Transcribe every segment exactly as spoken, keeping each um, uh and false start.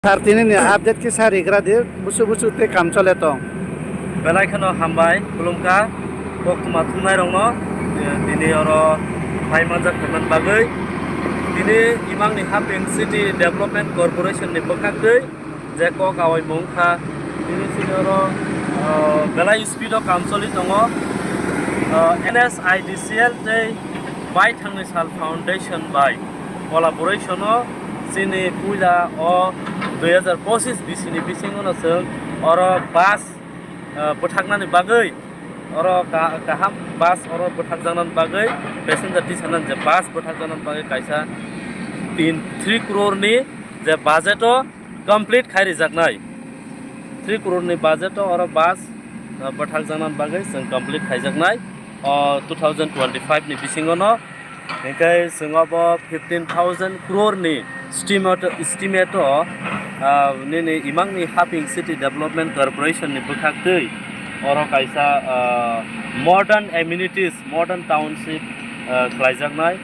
Sir, tini ni update kisa rigra di, busu busu te kam chole tong. Belai kheno hambai, khulumkha, koktwma thumnai rokno, eh, tini oro phai manjak khaimani bagwi. Tini imang ni Haping City Development Corporation ni bwkhak twi je kok awai mung kha, tini sini oro, eh, belai speed o kam choli tongo. Eh, N S I D C L tei Baithangni Sal Foundation bai collaboration o chini puila o dui hazar pochis bisini bisingo no chwng oro bus, ah, bwthaknani bagwi, oro ka-, kaham bus oro bwthakjaknani bagwi, passenger tisanani je bus bwthakjaknani bagwi kaisa tin, three crore ni je budget o complete khai rijaknai. Three crore ni budget o oro bus, ah, bwthakjaknani bagwi chwng complete khaijaknai o two thousand twenty-five ni bisingo no. Hinkhe chwng obo fifteen thousand crore ni estimate, estimate o, ah, nini imang ni Haping City Development Corporation ni bwkhak twi oro kaisa, ah, modern amenities, modern township, ah, khlaijaknai,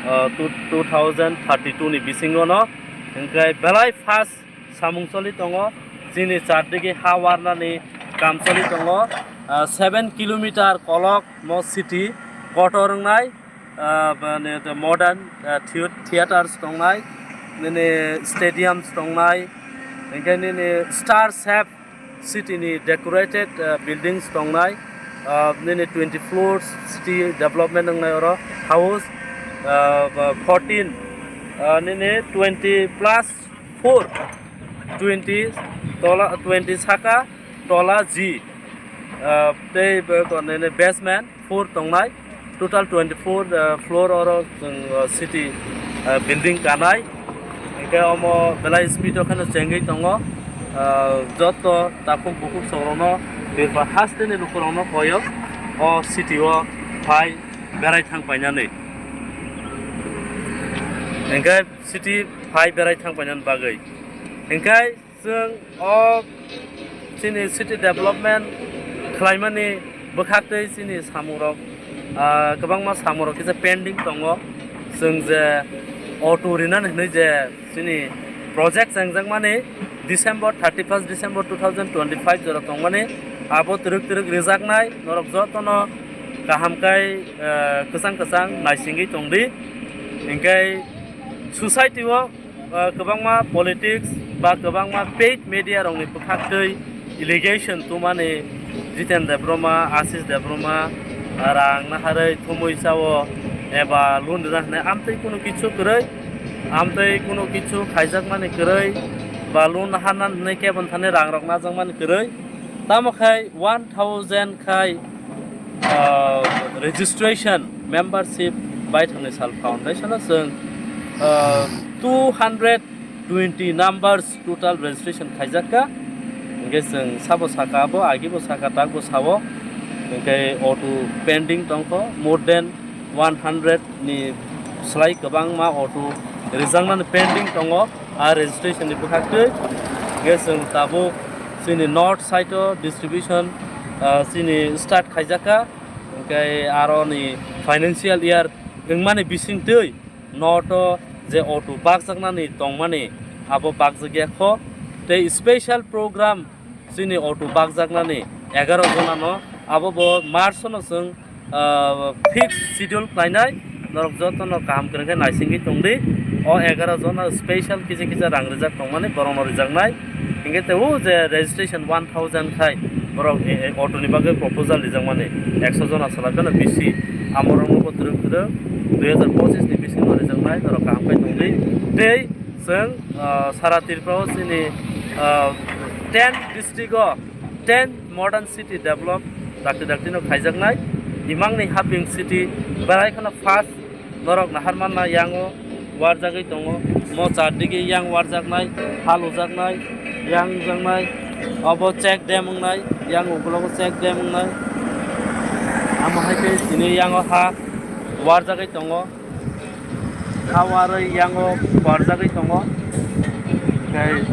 ah, two, two thousand thirty-two ni bisingo no. Hinkhe belai fast samung choli tongo, chini chardigi ha warnani kam choli tongo. Ah, seven kilometer kolok mo city kotor wngnai, ah, bani modern, ah, thea-, theaters tongnai, nini stadiums tongnai, hinkhe nini star shape city ni decorated, ah, buildings tongnai, ah, nini twenty floors city development wngnai oro house, ah, ba fourteen, ah, nini twenty plus four, twenty tola, twenty saka tola G, ah, tei bo-, bo-, nini basement four tongnai, total twenty four, ah, floor oro chwng, ah, city, ah, building kanai. Hinkhe omo belai speed o kheno chengwi tongo, ah, joto takhuk bukhuk songrokno birba hasteni lukurokno koyo o city o phai berai thang painani. Hinkhe city phai berai thang painani bagwi. Hinkhe chwng o chini city development khlaimani bwkhak twi chini samungrok, ah, kwbangma samungrok kisa pending tongo. Chwng je auto rinani hwnwi je chini project chengjakmani December, thirty first December two thousand twenty-five jora tongmani, abo twrwk twrwk rijaknai, norok jotono kaham kai, ah, kwchang kwchang naisingwi tongdi. Hinkhe society o, ah, kwbangma politics ba kwbangma paid media rokni bwkhak twi allegation tumani, Jiten Debbarma, Ashish Debbarma, ah, rang naharwi thumwi chao eba loan rwna hwnwi amtwi kunu kichu kwrwi, amtwi kunu kichu khaijakmani kwrwi ba loan naharna hwnwi kebon thani rang rok najakmani kwrwi. Tamo khai one thousand khai, ah, registration membership Baithangni Sal Foundation o chwng, ah, two hundred twenty numbers total registration khaijak kha. Hinkhe chwng sabo saka abo, agibo saka, takbo sao. Hinkhe auto pending tongkho, more than one hundred ni slai kwbangma auto rijaknani pending tongo, a registration ni bwkhak twi. Hinkhe chwng tabuk chini north side o distribution, ah, chini start khaijak kha. Hinkhe aro ni financial year wngmani bising twi north o je auto bakjaknani tongmani abo bakjakya kho. Tei special program chini auto bakjaknani egaroh jona no, abo bo March no chwng, ah, fix schedule khlainai, norok jotono kaham kwrwng khe naisingwi tongdi. O egaroh jona special kisa kisa rang rijak tongmani borokno rijaknai. Hinkhe tei o je registration one thousand khai borok, e, e, auto ni bagwi proposal rijakmani ekso jona salai phano bisi, amorokno bo twrwk twrwk dui hazar pochis ni bisingo rijaknai, norok kaham khe tongdi. Tei chwng, ah, sara Tripura o chini, ah, ten district o ten modern city develop dakti dakti no khaijaknai. Imang ni Haping City belai kheno first, norok naharmanna yango warjagwi tongo. Mo chardigi yang warjaknai, halujaknai, yang jaknai, obo check dam wngnai, yang ukulogo check dam wngnai. Amo hai khe tini yango ha warjagwi tongo. Ha warwi yango barjagwi tongo. Tei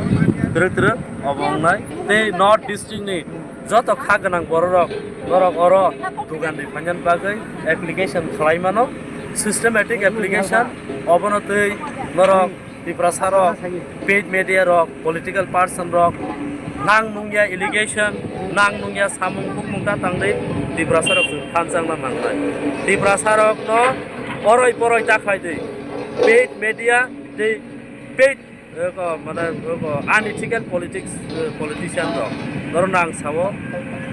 twrwk twrwk obo wngnai. Tei North District ni joto kha gwnang bororok, norok oro dugan ri phainani bagwi application khlai mano. Systematic application, obono twi norok Tiprasa rok, paid media rok, political person rok, nang nungya allegation, nang nungya samung bukmung ta tangdi, Tiprasa rok chwng thansa wngna nangnai. Tiprasa rok no oroi poroi ta khlai di. Paid media tei paid, eko, mane, eko, unethical politics, eh, politician rok. Norok nang sao,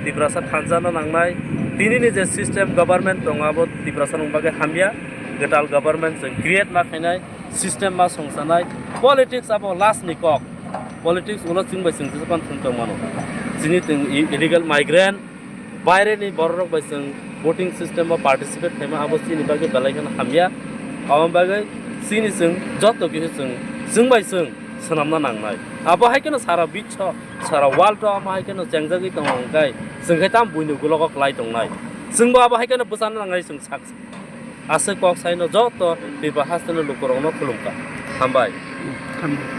Tiprasa thansa no nangnai. Tini ni je system government tongo, abo Tiprasa rok bagwi hamya. Kwtal government chwng create ma khainai, system ma songsanai. Politics abo last ni kok. Politics ulo chwng bai chwng jesapan thwng tong mano. Chini tong i-, illegal migrant, baire ni borok rok bai chwng voting system o participate khaima abo chini bagwi belai kheno hamya. Abo bagwi chini chwng joto kisa chwng, chwng bai chwng swnamna nangnai. Abo hai kheno sara biswo, sara world o amo hai kheno chengjagwi tongo hwnkhe chwng khe tamo buini ukulok o kwlai tongnai. Chwngbo abo hai kheno bwchana nangnai chwng sak. Aswk kok saino joto Tiprasa hasteni lukurokno khulumkha. Hambai. Hambai.